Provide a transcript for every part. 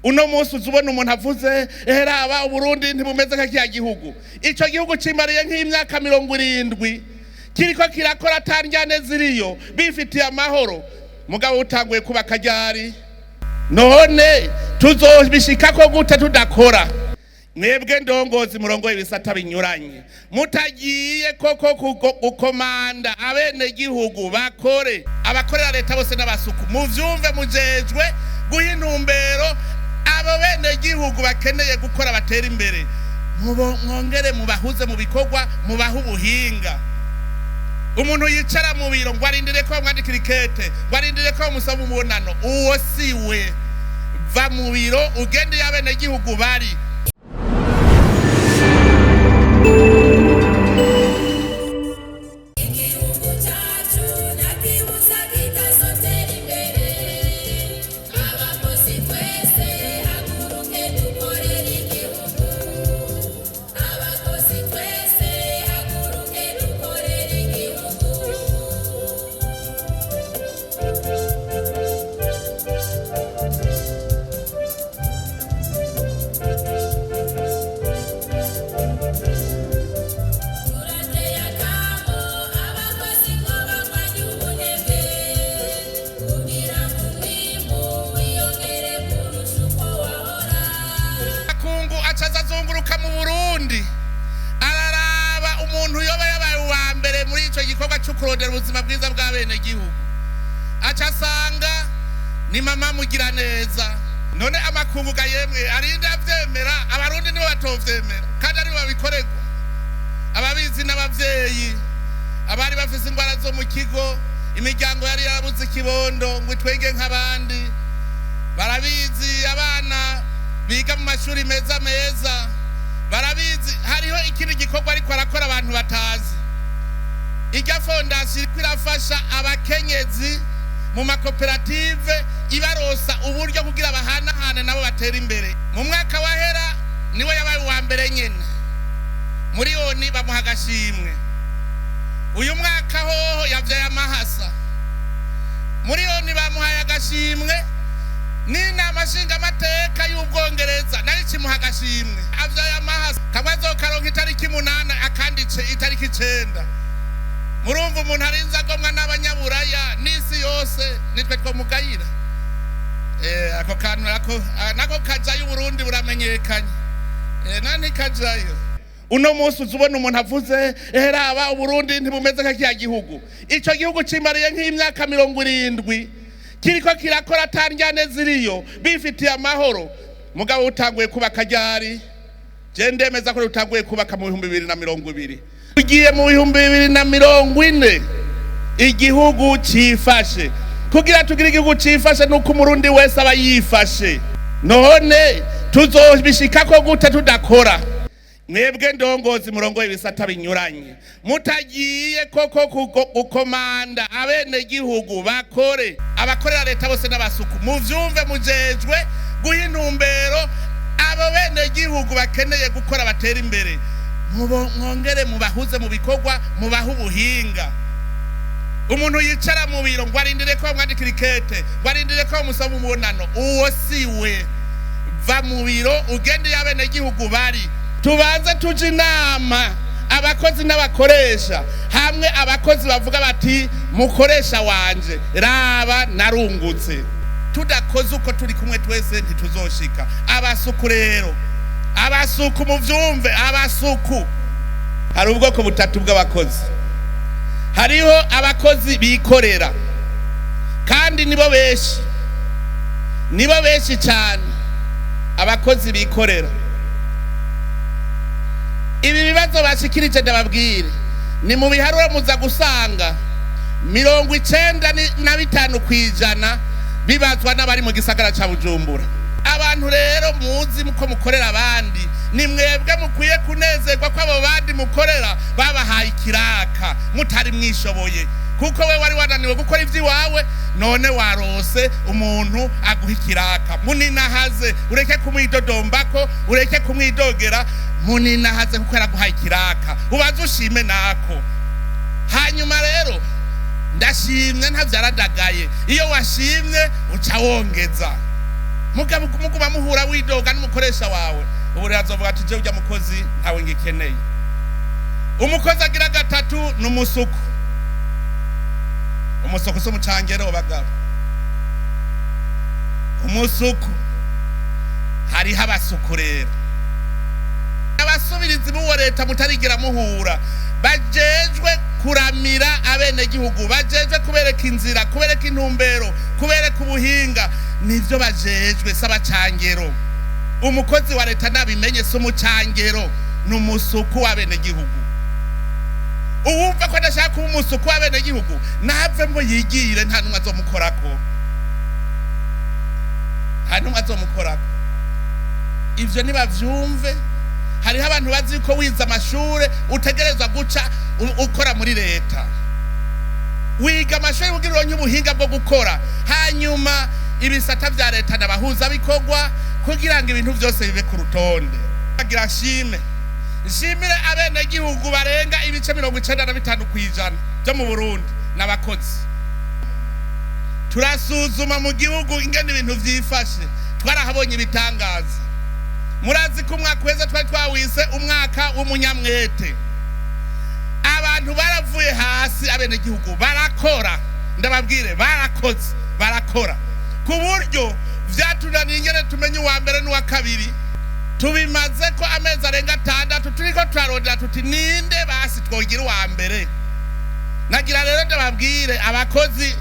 Uno munsi uza ubona umuntu avuze: "Raba, Uburundi ntibumeze nka kiya gihugu." Ico gihugu cimariye nk'imyaka 70 kiriko kirakora, ata ndyane ziriyo, bifitiye amahoro. Mugabo utanguye kubaka ryari? None tuzobishikako gute tudakora? Mwebwe ndongozi murongoye ibisata binyuranye, mutagiye koko gukomanda abenegihugu bakore, abakorera leta bose n'abasuku, muvyumve, mujejwe guha intumbero abo benegihugu bakeneye gukora batera imbere. Mwongere mubahuze mu bikorwa, mubahe ubuhinga. Umuntu yicara mu biro ngo arindire ko bamwandikira ikete, ngo arindire ko bamusaba umubonano, uwo si we. Va mu biro, ugende iyo abenegihugu bari. Igihugu cyacu ntakibuza kitazotera imbere. Abakozi twese haguruke dukorere igihugu. Abakozi twese haguruke dukorere igihugu. Turateye akamo abakozi ngo barwanye ubunebwe, kugira ngo umwimbu wiyongere kurusha uko wahora. Makungu acaza azunguruka mu Burundi, araraba umuntu yoba yabaye uwa mbere muri ico gikorwa co kurondera ubuzima bwiza bw'abenegihugu, aca asanga ni mama Mugiraneza. None amakungu ga yemwe, arinde avyemera? Abarundi nibo batovyemera kandi aribo babikorerwa. Ababizi n'abavyeyi abari bafise ingwara zo mu kigo, imiryango yari yarabuze ikibondo ngo itwenge nk'abandi, barabizi. Abana biga mu mashuri meza meza barabizi. Hariho ikindi gikorwa ariko arakora abantu batazi. Irya fondasiyo iriko irafasha abakenyezi mu makoperative, ibarosa uburyo kugira bahanahane nabo batera imbere. Mu mwaka wahera niwe yabaye uwa mbere nyene muri oni, bamuha agashimwe. Uyu mwaka hoho yavyaye amahasa, muri oni bamuhaye agashimwe, n'inama nshingamateka y'Ubwongereza nayo ikimuha agashimwe. Avyaye amahasa, kamwe azokaronka itariki 8, akandi itariki 9. Murumva umuntu arinze agomwa n'abanyaburaya n'isi yose, nitwe twomugayira? Ako kantu nako kajayo. Uburundi buramenyekanye. Nani kajayo? Uno munsi uza ubona umuntu avuze: "Raba, Uburundi ntibumeze nka kiya gihugu." Ico gihugu cimariye nk'imyaka 70 kiriko kirakora, ata ndyane ziriyo, bifitiye amahoro. Mugabo utanguye kubaka ryari? Je ndemeza ko utanguye kubaka mu 2020, ugiye mu 2040 igihugu cifashe. Kugira tugire igihugu cifashe nuko Umurundi wese aba yifashe. None tuzobishikako gute tudakora? Mwebwe ndongozi murongoye ibisata binyuranye, mutagiye koko gukomanda abenegihugu bakore, abakorera leta bose n'abasuku, muvyumve, mujejwe guha intumbero abo benegihugu bakeneye gukora batera imbere. Mwongere mubahuze mu bikorwa, mubahe ubuhinga. Umuntu yicara mu biro ngo arindire ko bamwandikira ikete, ngo arindire ko bamusaba umubonano, uwo si we. Va mu biro, ugende iyo abenegihugu bari. Tubanze tuje inama abakozi n'abakoresha, hamwe abakozi bavuga bati: "Mukoresha wanje, raba narungutse." Tudakoze uko, turi kumwe twese, ntituzoshika. Abasuku rero, abasuku muvyumve, abasuku, hari ubwoko butatu bw'abakozi. Hariho abakozi bikorera, kandi nibo benshi, nibo benshi cyane, abakozi bikorera. Ibi bibazo bashikirije, ndababwire, ni mu biharuro muza gusanga 95% bibazwa n'abari mu gisagara ca Bujumbura. Abantu rero muzi ko mukorera abandi, ni mwebwe mukwiye kunezerwa ko abo bandi mukorera babahaye ikiraka mutari mwishoboye, kuko we wari wananiwe gukora ivy'iwawe, none warose umuntu aguha ikiraka. Muninahaze, ureke kumwidodombako, ureke kumwidogera, muninahaze kuko yaraguhaye ikiraka, ubanze ushime nako. Hanyuma rero, ndashimye ntavyaradagaye. Iyo washimye uca wongeza. Mugabo muguma muhura widoga n'umukoresha wawe, ubu rero azovuga ati jewe ujya mukozi ntawe ngikeneye. Umukozi agira gatatu ni umusuku. Umusuku si umucangero bagabo, umusuku. Hariho abasuku rero, abasubirizi b'uwo leta mutarigera muhura, bajejwe kuramira abenegihugu, bajejwe kubereka inzira, kubereka intumbero, kubereka ubuhinga, nivyo bajejwe, si abacangero. Umukozi wa leta nabimenye, si umucangero, ni umusuku w'abenegihugu. Uwumva ko adashaka kuba umusuku w'abenegihugu navemo yigire, nta n'umwe azomukorako, nta n'umwe azomukorako. Ivyo nibavyumve. Hariho abantu bazi ko wize amashure utegerezwa guca ukora muri leta. Wiga amashuri kugira uronke ubuhinga bwo gukora, hanyuma ibisata vya leta n'abahuzabikorwa kugira ngo ibintu vyose bibe ku rutonde. Agira nshime, nshimire abenegihugu barenga ibice 95% vyo mu Burundi n'abakozi. Turasuzuma mu gihugu ingene ibintu vyifashe, twarahabonye ibitangaza. Murazi ko umwaka weza twari twawise umwaka w'umunyamwete. Abantu baravuye hasi, abenegihugu barakora, ndababwire, barakoze, barakora ku buryo vyatunaniye ingene tumenye uwa mbere n'uwa kabiri. Tubimaze ko amezi arenga 6 turiko turarondera tuti ninde basi twogira uwa mbere. Nagira rero ndababwire abakozi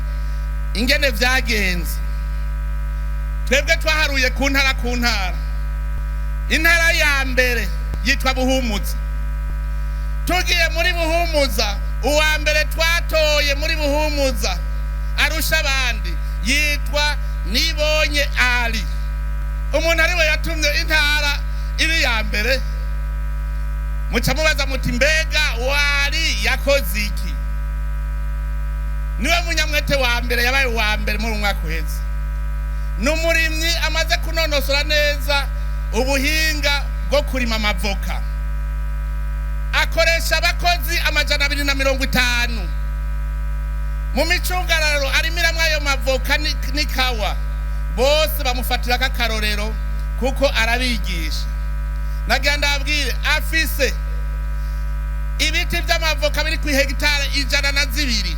ingene vyagenze. Twebwe twaharuye ku ntara ku ntara. Intara ya mbere yitwa Buhumuza. Tugiye muri Buhumuza, uwa mbere twatoye muri Buhumuza arusha abandi yitwa Nibonye Ali. Umuntu ariwe yatumye intara iri ya mbere. Muca mubaza muti mbega wari yakoze iki? Niwe munyamwete wa mbere, yabaye uwa mbere muri umwaka uheze. Ni umurimyi amaze kunonosora neza ubuhinga bwo kurima amavoka. Akoresha abakozi 250 mu micungararo arimiramwo ayo mavoka n'ikawa. Bose bamufatira k'akarorero kuko arabigisha. Nagira ndababwire, afise ibiti vy'amavoka biri ku hegitari 102.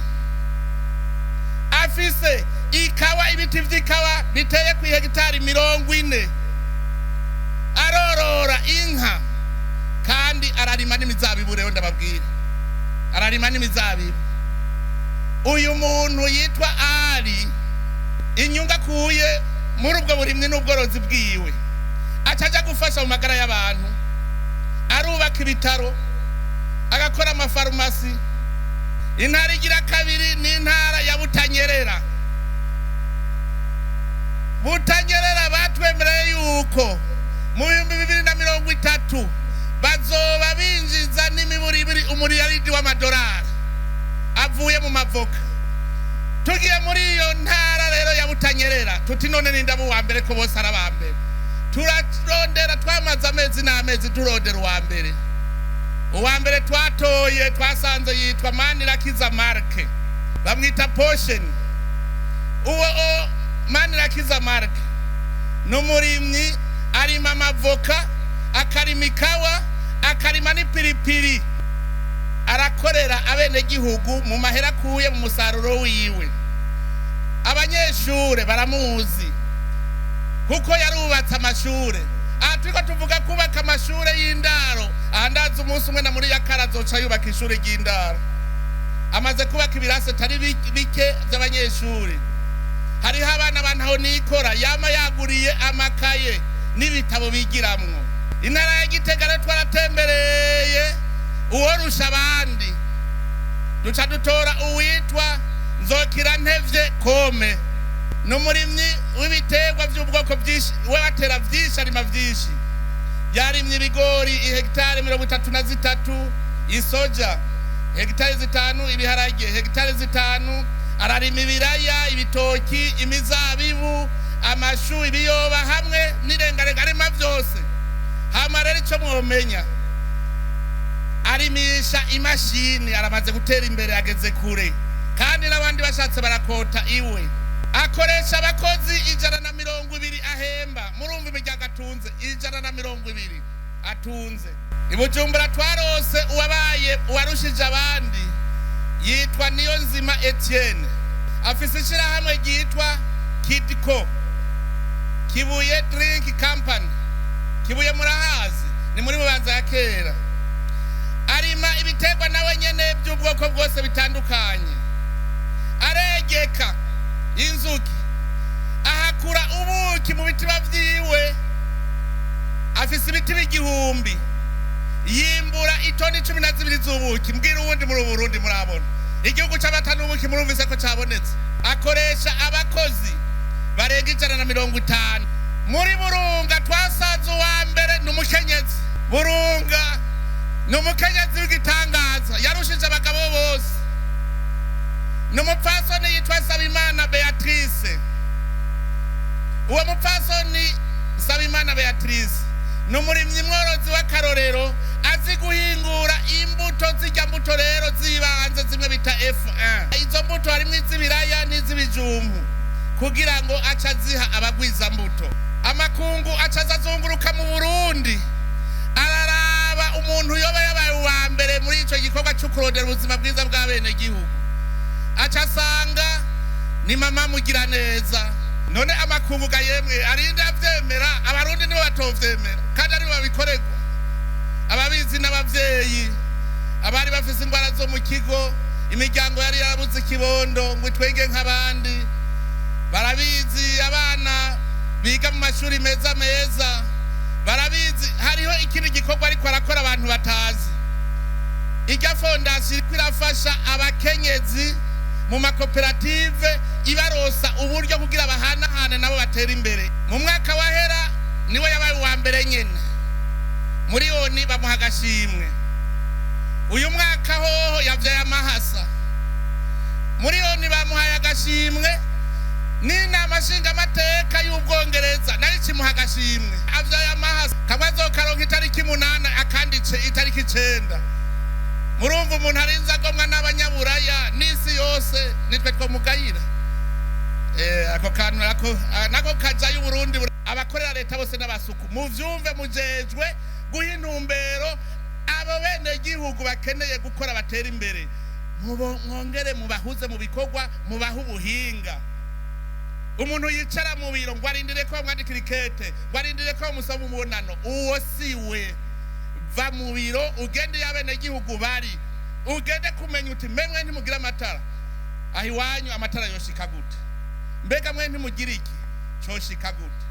Afise ikawa, ibiti vy'ikawa biteye ku hegitari 40. Arorora inka kandi ararima n'imizabibu. Rero ndababwira, ararima n'imizabibu. Uyu muntu yitwa Ali, inyungu akuye muri ubwo burimyi n'ubworozi bwiwe aca aja gufasha mu magara y'abantu. Arubaka ibitaro, agakora amafarumasi. Intara igira kabiri ni intara ya Butanyerera. Butanyerera batwemereye yuko mu 2030 bazoba binjiza n'imiburiburi umuriyaridi w'amadolari avuye mu mavoka. Tugiye muri iyo ntara rero ya Butanyerera tuti none ninde uwa mbere ko bose ari aba mbere? Turarondera, twamaze amezi n'amezi turondera uwa mbere. Uwa mbere twatoye, twasanze yitwa Manirakiza Marke, bamwita Potion. Uwo Manirakiza Marke ni umurimyi, arima amavoka, akarima ikawa, akarima n'ipiripiri. Arakorera abenegihugu mu mahera akuye mu musaruro wiwe. Abanyeshure baramuzi kuko yarubatse amashure. Aha turiko tuvuga kubaka amashure y'indaro, aha ndazi umunsi umwe na muri yakara azoca yubaka ishure ry'indaro. Amaze kubaka ibirasi atari bike vy'abanyeshure. Hariho abana bantaho nikora yama yaguriye amakaye n'ibitabo bigiramwo. Intara ya Gitega rero twaratembereye uworusha abandi, duca dutora uwitwa Nzokirantevye Kome. Ni umurimyi w'ibiterwa vy'ubwoko bwinshi, we batera vyinshi, arima vyinshi. Yarimye ibigori ihegitari 33, isoja hegitari 5, ibiharage hegitari 5, ararima ibiraya, ibitoki, imizabibu, amashu, ibiyoba hamwe n'irengarenga, arima vyose. Hama rero ico mwomenya, arimisha imashini. Aramaze gutera imbere, ageze kure, kandi n'abandi bashatse barakota iwe. Akoresha abakozi 120. Ahemba, murumva imiryango atunze 120 atunze. I Bujumbura twarose uwabaye uwarushije abandi, yitwa Niyonzima Etienne, afise ishirahamwe ryitwa Kidco Kibuye Drink Company. Kibuye murahazi, ni muri Bubanza ya kera. Arima ibiterwa nawe nyene by'ubwoko bwose bitandukanye, aregeka inzuki, ahakura ubuki mu bitiba vyiwe. Afise ibiti b'igihumbi, yimbura itoni 12 z'ubuki. Mbwira uwundi muri Burundi murabona igihugu c'amata n'ubuki, murumvise ko cabonetse. Akoresha abakozi barenga 150. Muri Burunga twasanze uwa mbere ni umukenyezi. Burunga ni umukenyezi w'igitangaza, yarushije abagabo bose, ni umupfasoni yitwa Sabimana Beatrice. Uwo mupfasoni Sabimana Beatrice ni umurimyi mworozi w'akarorero, azi guhingura imbuto, zirya mbuto rero z'ibanze zimwe bita F1. Izo mbuto harimo iz'ibiraya n'iz'ibijumbu, kugira ngo aca aziha abagwiza mbuto. Amakungu aca azazunguruka mu Burundi, araraba umuntu yoba yabaye uwa mbere muri ico gikorwa cyo kurondera ubuzima bwiza bw'abenegihugu, aca asanga ni mama Mugiraneza. None amakungu ga yemwe arinde avyemera, Abarundi nibo batovyemera kandi aribo babikorerwa. Ababizi n'abavyeyi abari bafise ingwara zo mu kigo, imiryango yari yarabuze ikibondo ngo itwenge nk'abandi, barabizi. Abana biga mu mashuri meza meza barabizi. Hariho ikindi gikorwa ariko arakora abantu batazi. Irya fondasiyo iriko irafasha abakenyezi mu makoperative, ibarosa uburyo kugira bahanahane nabo batera imbere. Mu mwaka wahera niwe yabaye uwa mbere nyene muri oni, bamuha agashimwe. Uyu mwaka hoho yavyaye amahasa, muri oni bamuhaye agashimwe, n'inama nshingamateka y'Ubwongereza nayo ikimuha agashimwe. Avyaye amahasa, kamwe azokaronka itariki 8, akandi itariki 9. Murumva umuntu arinze agomwa n'abanyaburaya n'isi yose, nitwe twomugayira? Ako kantu nako nako kajayo. Uburundi abakorera leta bose n'abasuku, muvyumve, mujejwe guha intumbero abo bene gihugu bakeneye gukora batera imbere. Mwongere mubahuze mu bikorwa, mubahe ubuhinga. Umuntu yicara mu biro ngo arindire ko bamwandikira ikete, ngo arindire ko bamusaba umubonano, uwo si we. Va mu biro ugende iyo abenegihugu bari, ugende kumenya uti: "Memwe ntimugira amatara aho iwanyu, amatara yoshika gute? Mbega mwe ntimugira iki, coshika gute?"